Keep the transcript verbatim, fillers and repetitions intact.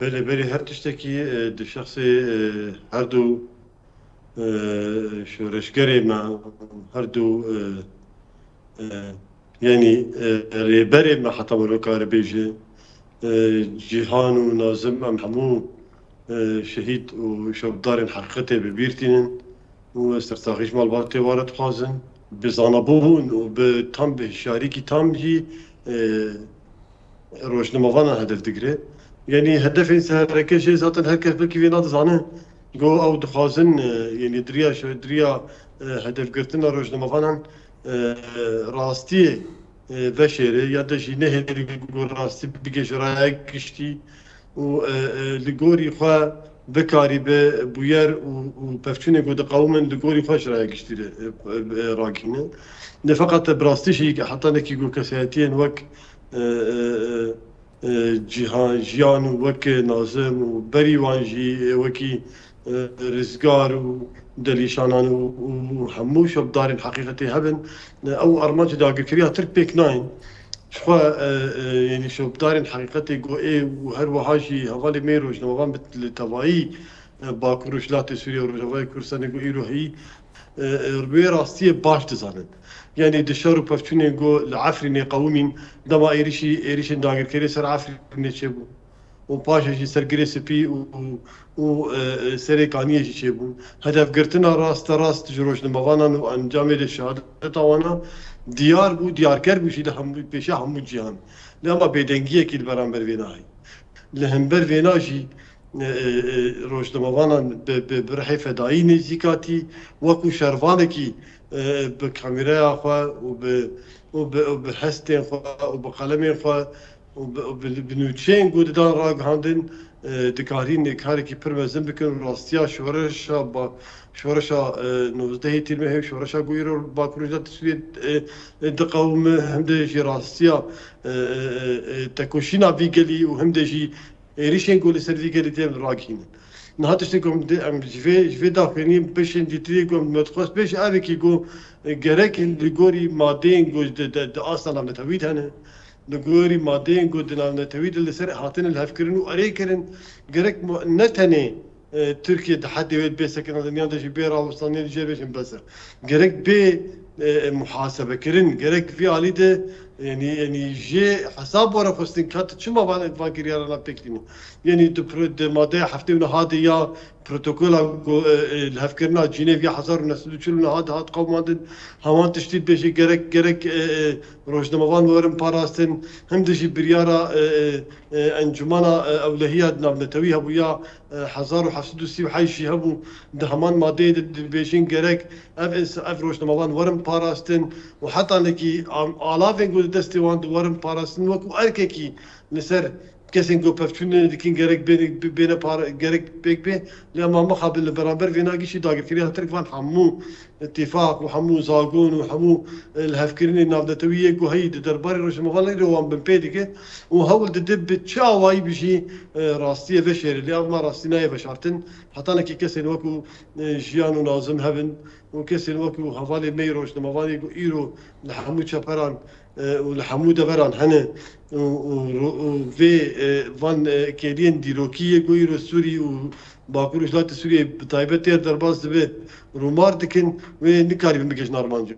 Belê, belê, her tiştekî, e, di şexsê, e, her du, e, şoreşgerê me, her du, e, e, yanî, e, rêberê me heta mero kare bêje, e, Cîhan û Nazim, em hemû, e, şehîd û şewbdarên heqîqetê bi bîr tînin û ez sersaxî ji malbatê wan re dixwazim. Bi zanabûn û bi tam, bi hişyarîkî tam jî, e, rojnamevanan hedef digire. Yanî hedefên sereke jê zaten her kes belkî vê nadizane. Go ew dixwazin, e, yanî diriya şe-, diriya, e, hedefgirtina rojnamevanan, e, rastiyê, e, veşêre ya de jî nehêle go rastî bigihîje raya giştî û, e, e, li gorî xwe bikarîbe bûyer û, û pevçûnê go diqewimin li gorî xwe ji raya giştî re, e, e, ragihîne. Ne feqet bi rastî jî hetanekî go kesayetiyên wek, e, e, e, e, Cîhan, Jiyan û wek Nazim û berî wan jî, e, wekî, e, Rizgar û Delîşanan û, û hemû şopdarên heqîqetê hebin, e, ew armancê dagirkeriya Tirk pêk nayên. Ji xwe, e, e, yanî şopdarên heqîqetê go ê û her wiha jî hevalê me yê rojnamevan bi, li tevayî, e, Bakur û Rojhilatê Sûriye û Rojavayê Kurdistanê go îro heyî, e, e, wê rastiyê baş dizanin. Yanî di şer û pevçûnên ku li Efrînê qewimîn, dema êrişî, êrişên dagirkeriyê ser Efrînê çêbûn û paşê jî ser Girê Spî û, û, û, e, e, Serê Kaniyê jî çêbûn. Hedefgirtina rasterast ji rojnamevanan û encamê de şehadeta wana diyar bû, diyarker bû jî li hemû, pêşiya hemû cîhan. Lê ema bêdengiyekî li beramber vê nayê. Li hember vêna jî, e, e, e, rojnamevanan bi, bi, bi rihê fedayî nêzîk hatî, wekû şervanekî, e, bi kamîreya xwe û bi, û bi, û bi hestên xwe û bi qalemên xwe û bi, û bi, bi nûçeyên ku didan ragihandin, e, dikarîn karekî pir mezin bikin û rastiya şoreşa ba-, şoreşa, e, nozdehê Tîrmehê û şoreşa ku îro Bakur Rojhilatê Sûriyê, e, e, diqewime, him de jî rastiya, e, e, e, e, tekoşîna vî gelî û him de jî êrişên ku li ser vî gelî tên ragihînin. Niha tiştê ku em di, em ji vê, ji vê daxuyaniyên beşên dîtirî ku em me dixwest bêje, ev e ku, e, gerek li gorî madeyên ku di, di, di asta navnetewî de hene, li gorî madeyên ku di navnetewî de li ser hatine lihevkirin û erê kirin, gerek mu-, ne tenê, e, Tirkiye di hedê wê bê sekinandin yan de jî bê rawestandinê jê bêjin bes e. Gerek bê, e, e, muhasebekirin, gerek vî alî de, yanî, yanî jê hesab were xwestin ka tu çima van, van kiryarana pêk tîne. Yanî di pro-, di madeya heftê û nehê de ya protokola ku, e, e, lihevkirina Cînêv ya hezar û neh sed û çil û neh de hat qewimandin, heman tiştî dibêje gerek, gerek, e, e, rojnamevan werin parastin, him de jî biryara, e, e, e, Encûmena, e, Ewlehiya Navnetewî hebû ya, e, hezar û heft sed û sî û heşt jî hebû, di heman madeyê de dibêjin gerek ev ins-, ev rojnamevan werin parastin û hetanekî am-, alavên ku di destê wan de werin parastin wekû erkekî li ser kesên ku pevçûnê dikin gerek bêne, bêne para, gerek pêk bê. Lê ema mixabin li beramber vê nagişî dagirkeriya Tirk van hemû îtîfaq û hemû zagon û hemû, e, lihevkirinên navnetewî yê ku heyî di derbarê rojnamevanê re wan binpê dike û hewl dide bi çi awayî bi jî, e, rastiyê veşêre. Lê ev ma rastî nayê veşartin. Hetanekî kesên wekû, e, Jiyan û Nazim hebin û kesên wekû hevalê me yê rojnamevanê ku îro li hemû çeperan, e, û li hemû deveran hene û, û, û vê, e, van, e, kêliyên dîrokî yê ku îro Sûrî û Bakur Rojhilatê Sûriyê bi taybet têr derbas dibe rûmar dikin, wê nikarîbin bigihîjin armancê xwe.